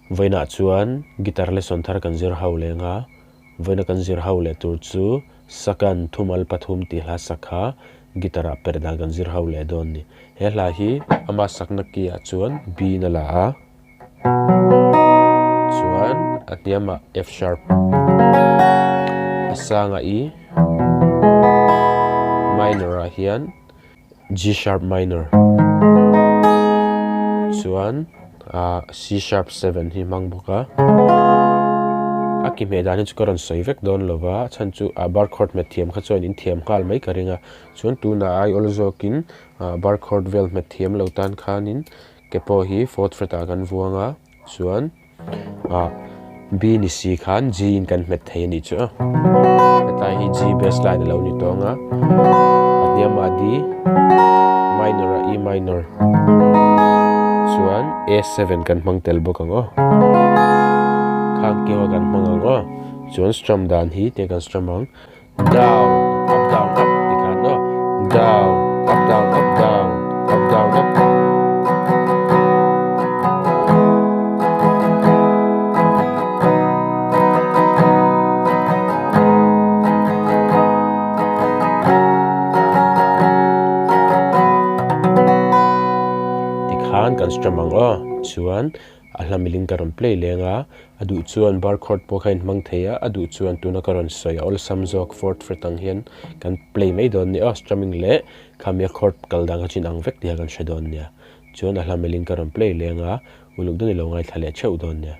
Vawiinah chuan guitar lesson thar kan zir ho leng a, vawiina kan zir ho leh tur chu Sakan thumal pathum tih hla sak kha guitar ah perh dan kan zir ho leh dawn ni. He hla hi ama sakna key ah chuan B in a la a, chuan a hniamah F sharp, a sangah E minor ah hian G sharp minor chuan ah C sharp 7 hi hmang bawk a a ki hmeh dan hi chu ka rawn sawi vek dawn lo va a chhan chu ah bar chord hmet thiam kha chuan in thiam nghal mai ka ring a chuan tunah aiawl zawkin ah bar chord vel hmet thiam lo tan khanin ke pawh hi fourth fret ah kan vuang a chuan ah B ni si khan G in kan hmet thei a nih chu a hetlai hi G bass line a lo ni tawng a a hniamah D minor ah E minor chuan A7 kan hmang tel bawk ang aw khang keu a kan hmang ang aw chuan strum dan hi tiang kan strum ang down up down up ti khan aw down up down up down up down up ti khan kan strum ang aw chuan A hla miling ka rawn play leng a, a duh chuan bar chord pawh kha inhmang thei a, a duh chuan tuna ka rawn sawi a awlsam zawk fourth fret ang hian kan play mai dawn nia aw, strumming leh khamia chord kal dan kha chin ang vek tih kha kan hre dawn nia. Chuan a hla miling ka rawn play leng a, uluk dawn i lo ngaithla leh theuh dawn nia.